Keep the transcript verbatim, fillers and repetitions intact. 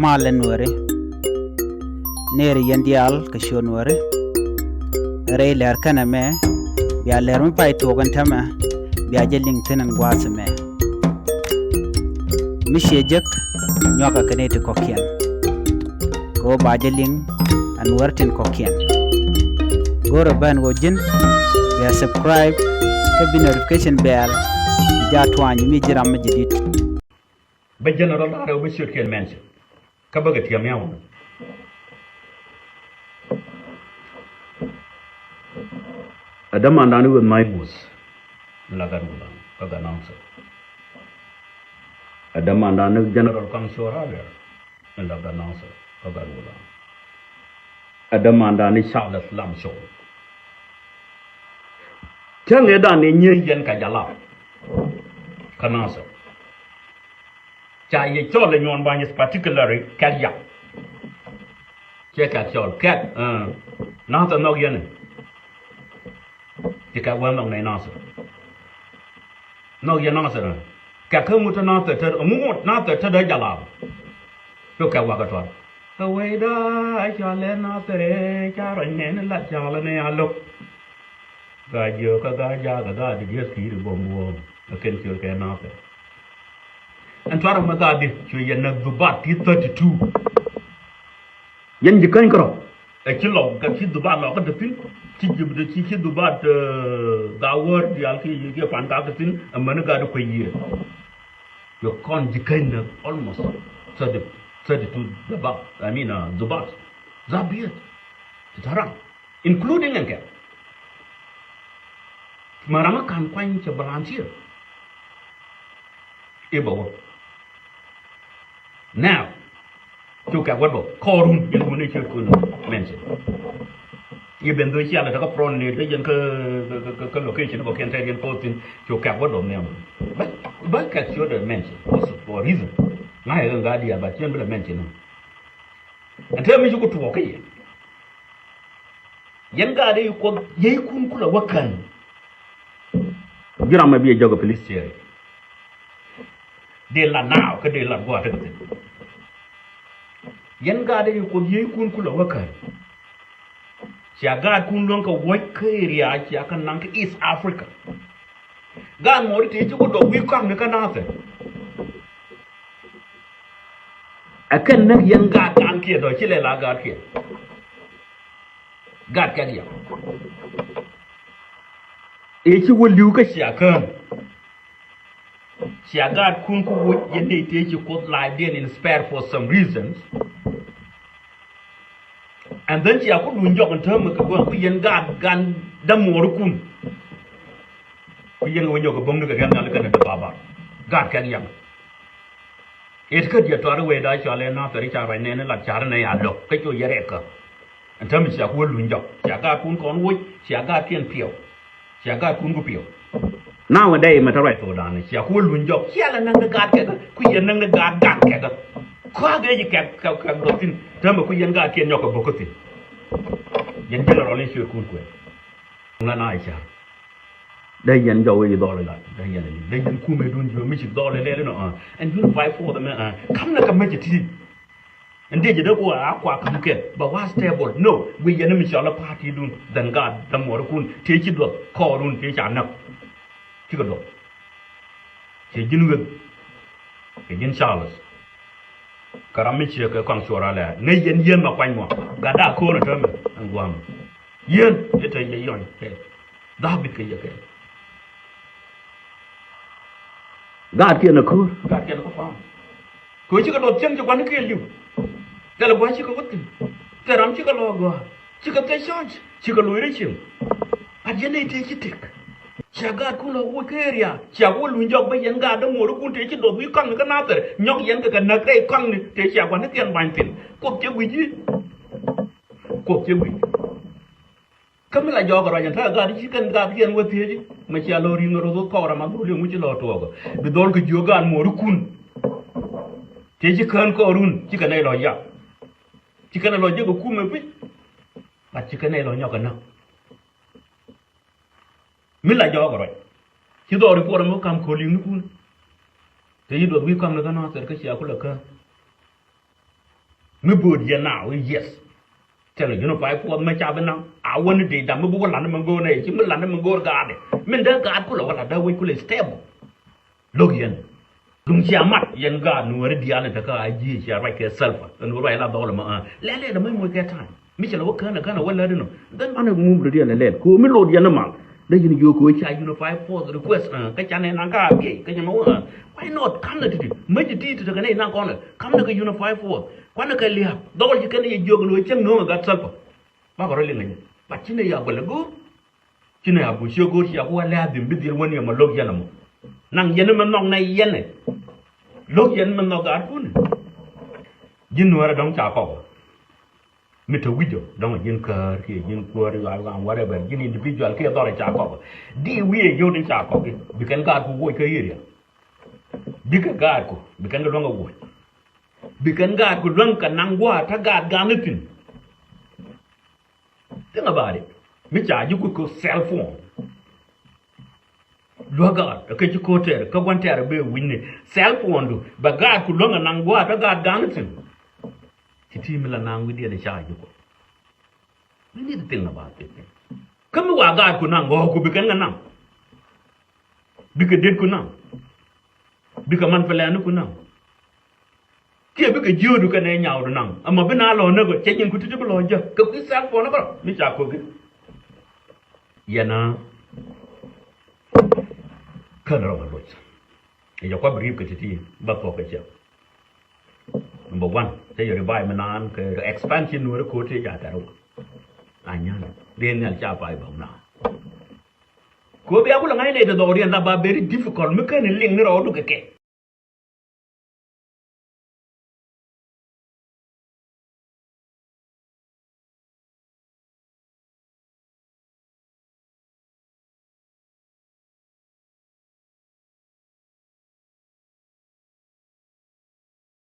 Malɛ Nuääri. Nɛɛri yɛn diaal kɛ ciöt Nuääri. Rɛy lɛr kɛnɛ mɛ, bia lɛr mi pay tuɔɔk ɛn täämɛ, bia jɛ liŋ thi̱n ɛn gua̱a̱th ɛmɛ. Mi ciɛ jek, nyuakɛ kɛ nɛy ti kɔ̱kiɛn. Kɛ ɣöö ba jɛ liŋ ɛ Nuäär tin kɔ̱kiɛn. Go̱rɛ ben ɣöö ji̱n bia subscribe kä bi notification bell bi jaa tuany mi ji̱ ram mi ji̱ di̱t. Bä general da̱rɛ wä bä ciötkiɛn mention. Kä bä kɛ tiɛm ya wä. Ɛ dämandan i̱ weth mac wuɔth. Min la gat wulaŋ kä gat Nasir. Ɛ dämandan i̱ general Kaŋ Cuɔr Aliɛr. Min la gat Nasir kä gat wulaŋ. Ɛ dämandan i̱ Charles Lam Col. Cäŋ ëëdan i̱ nyiey yɛn kɛ jalap kä Nasir. Ca yɛ cɔl ɛ Nyuɔn Bany is particularly kɛk yak. Ciɛ kɛk cɔl kɛk, eh, Nasir nhɔk yɛn ɛ. Ci kɛk wä nhɔk nɛy Nasir. Nhɔk yɛn Nasir ɛ. Kɛk kä ŋut te Nasir te, ŋut Nasir te dee jalap. Cu kɛk wakɛ tuar. Ɛ wecda cɔal ɛ Nasir ɛ, ca ruac nɛn lat cɔal ɛ nɛy a lo̱k. Gaa jiök kä gaa jaak kä gaa di dieth ki̱i̱r i̱ bom wuɔ̱ɔ̱m ɛ kɛn ciöl kɛ Nasir. Ɛn tuarɛ mɛ gaa di cuɛ yɛ näk dhubat ti thirty two. Yɛn ji̱ käny kärɔ̱. Ɛ ci lɔk kɛ ci dhubat lɔk kä te thi̱n. Ci ji̱ ci ci dhubat, eh, gaa wäär diaal ki ki pan gaa kä thi̱n. Ɛ mäni gaa di kuec yiëë. Yɛ kɔn ji̱ käny näk almost thirty, thirty two dhubat. I mean, uh, dhubat. Dhap bieth. Ti ta̱raŋ. Including ɛn kɛ. Mɛ ram mi ka̱n kuany cɛ volunteer. I̱ bɛ wä. Now, cu kɛk wä dɔp kɔɔrun yɛn wun i̱ ciöt kun mention. I̱ ben dhoi cialɛ te kä front ni te yɛn kä, kä, kä, kä location kɔ kiɛn te yɛn ko̱thin cu kɛk wä dɔp nhiam. Bä, bä kɛk ciöt dee mention. What's for reason? Ŋa̱c ɛ ɣän gaa diaal ba ciɛn bi lɛ mention. Ɛn te mi ci ku tuɔɔk kä yɛ. Yɛn gaat i̱ Kuoth yiëëkun kulɛ wä kän. Ji̱ ram ɛ bi ɛ jɔk ɛ pilis ciɛɛri. Dee lat naaw kä dee lat gua̱a̱th tek thi̱n. Yɛn gaat i̱ Kuoth yiëëkun kulɛ wä kän. Cia gaatkun luäŋ kɛ wuɔ̱c kä area cia kɛ naŋ kä East Africa. Gaat muɔɔri tëë ci ku dɔk wi̱i̱ kɔaŋni kä Nathir. Ɛ kɛn näk yɛn gaat gaankiɛn dɔ̱ ci lɛ la gaatkiɛn. Gaat kɛk yɛ. Ëë ci wä li̱w kä cia kään. Cia gaatkun ku wuc yɛn nɛy tëë ci Kuoth la̱a̱cdiɛn inspire for some reasons. And then cia ku luny jɔk in täämɛ kɛ gua̱a̱th ku yɛn gaat gan dämuɔɔrikun. Ku yɛn kɛ wä nyɔk kɛ bo̱ŋni kɛ riɛm nhial kɛnɛ dee babar. Gaat kɛk yam. It kä diɛ tɔri wecda cɔal ɛ Nathir ca ruac nɛɛni lat car nɛ ya lo̱k kä cu yɛ rɛɛk kä. Ɛn täämɛ cia ku wä luny jɔk cia gaatkun kɔn woc cia gaatkiɛn piɛw. Cia gaatkun ku piɛw. Nowadays mɛ te ruac thokdan cia ku wä luny jɔk cia lɛ näk ni gaat kɛkä ku yɛ näk ni gaat gaat kɛkä. Kɔakä yɛ ci kɛk kɛk kɛk dhɔk thi̱n täämɛ ku yɛn gaatkiɛn nyɔk kɛ bo̱k kä thi̱n. Yɛn general ni ciötkun kuɛn. Ŋa na i̱ car. Dee yɛn jɔw i̱ dhɔl ilat dee yɛn ilat dee yɛn kumɛ dun jiö mi ci dhɔl ilɛl inɔ. Ɛn unify for the mɛ kam na kɛ mɛc iti. Ɛn dee jɛ dee ku a kua kam kɛ bɛ wa stable no. Wi̱i̱ yɛn mi cɔl a party dun then gaat dämuɔɔrikun tëë ci duɔth kɔɔrun tëë ca näk. Cikɛ duɔth. Ciɛ ji̱n Weth kɛ ji̱n Charles. Kɛ ram mi ciɛ kɛ kɔaŋ cuɔr alɛ ŋäc yɛn yien ma kuany mɔ. Gat daa ko̱o̱r ɛ täämɛ ɛn gua̱a̱m. Yien ɛ te yɛ yɔny kɛ dha̱a̱p bit kɛ yɛ kɛ. Gaatkiɛn ɛ ko̱o̱r. Gaatkiɛn ɛ ko̱o̱r. Kɛ ɣöö cikɛ luɔth cieŋ ci gua̱nikiɛn li̱w. Thilɛ gua̱a̱th cikɛ wä thi̱n. Thil ram cikɛ lɔ gɔaa. Cikɛ thil cɔc. Cikɛ loc rɛy cieŋ. But yɛn nɛy tëë ci tëk. Cia gaatkun lɔ woc kä area. Cia wä luny jɔk bä yɛn gaat dämuɔɔrikun tëë ci duɔth wi̱i̱ kɔaŋni kä Nathir. Nyɔk yɛn kɛ kɛ näk rɛy kɔaŋni tëë cia gua̱nikiɛn bany thi̱n. Kuoth cɛ wi̱c i̱. Kuoth cɛ wi̱c. Kä mi la jɔɔk ruac ɛn ta̱a̱ gaat ci kɛn gaatkiɛn wä thiec. Mɛ cia lɔ ri̱ŋ ro̱th wä kɔɔr ama dholi ŋuci lɔ tuɔɔk. Bi dhɔl kɛ jiök gaat muɔɔrikun. Tëë ci kään kɔɔrun cikɛ nɛy lɔ yak. Cikɛ nɛy lɔ jek ɛ kumɛ pi̱c. But cikɛ nɛy lɔ nyɔk ɛ näk. Mi la jɔɔk ruac ci dhɔɔri kuɔr ɛmɔ ka̱m ko̱li̱ŋnikun. Tëë ci duɔth wi̱i̱ ka̱m ni kä Nathir kä cia kulɛ kään. Mi bo̱o̱t yɛn now, yes. Thilɛ unified force mi ca bi naŋ. A wäni dee dam mi bi wä la̱t ni mi go̱o̱r nɛ, ci mi la̱t ni mi go̱o̱r gaatdɛ. Min dee gaat kulɛ wä la̱t dee wec kulɛ stable. Lo̱k yɛn. Duŋ cia mat yɛn gaat Nuääri diaal ni te kä a ji̱ cia ruac kɛ Salva. Ɛn wä ruac la dhɔl ɛmɔ, ah. Lɛl lɛl ɛmɔ moc kɛ ta̱a̱. Mi cɛ lɛ wä kään ɛ kään ɛ wä lät inɔ. Then banɛ mum rɔ diɛn ɛ lɛl. Kɛ ɣöö mi lot yɛn imal. Dee yɛn jiök kɛ ɣöö ca unified force request, ah, kä ca nɛ naŋ kä a biey kä nyɛ mɛ wä, ah. Why not? Kam nɛ ti̱ti̱. Mäc ji̱ ti̱ti̱ tekɛ nɛ naŋ kɔn ɛ. Kam nɛ kɛ unified force. Kuanɛ kɛ lia̱a̱p. Dhɔl ji̱ kɛn yɛ jiök kɛ ɣöö cäŋ nööŋ ɛ gat Salva. Bakɔ rɔ liŋ ɛ nyɛ. But ci nɛ ya guɛl ɛ go̱o̱r. Ci nɛ a bu ciö go̱o̱r cia ku wä lɛ a dhim bi dhil wä ni ɛmɔ lo̱k yɛn ɛmɔ. Naŋ yɛn mi nhɔk nɛ yɛn ɛ. Lo̱k yɛn mi nhɔk gaat kun. Ji̱n Nuäärä dɔ̱ŋ ca kɔk. Mi te wi̱c ɔ dɔ̱ŋ ji̱n käär kiɛ ji̱n kuäär, whatever, ji̱n individual kiɛ dhɔr ca kɔk. Di wi̱i̱ ɛ yot in ca kɔk i̱ bi kɛn gaat ku woc kä area. Bikɛ gaat ku bi kɛn kɛ luäŋ kɛ woc. Bi kɛn gaat ku luäŋ kɛ naŋ gua̱a̱ te gaat gan ni thi̱n. Think about it. Mi ca ji̱ kuc kɛ cell phone. Luäk gaat kä ci ko̱r tɛɛr kä gua̱n tɛɛr bee wi̱cni. Cell phone du bɛ gaat ku luäŋ ɛ naŋ gua̱a̱ te gaat gan ni thi̱n. Ci ti mi la naŋ wi̱cdiɛn ca ji̱ kuc. We need to think about this thing. Kä mi wa gaat ku naŋ ɣɔ̱ɔ̱k ku bi kɛn kɛ naŋ. Bikɛ det ku naŋ. Bikɛ man pɛ lɛn ku naŋ. Kiɛ bikɛ jiöödu kɛnɛ nyawdu naŋ. Ama bi na lɔ näk ɔ cɛ nyin ku ti̱ti̱ bi lɔ jä kɛ kui̱ cell phone bä mi ca ko̱ki. Yɛn a kän rɔ ma loc. Ɛ jɛ kua bi ri̱i̱p kɛ ti̱ti̱ bä thuɔk kɛ cɛ. Number one, cɛ yɛ revive mi naan kɛ expansion Nuääri ko̱o̱t ti ca tɛr wä. A nyan. Dee nhial ca pay bä na. Ko̱o̱t bia ku la ŋa̱c lɛ ti dhɔk riɛn la ba very difficult mi kän in liŋ ni rɔɔdu kɛ kɛ.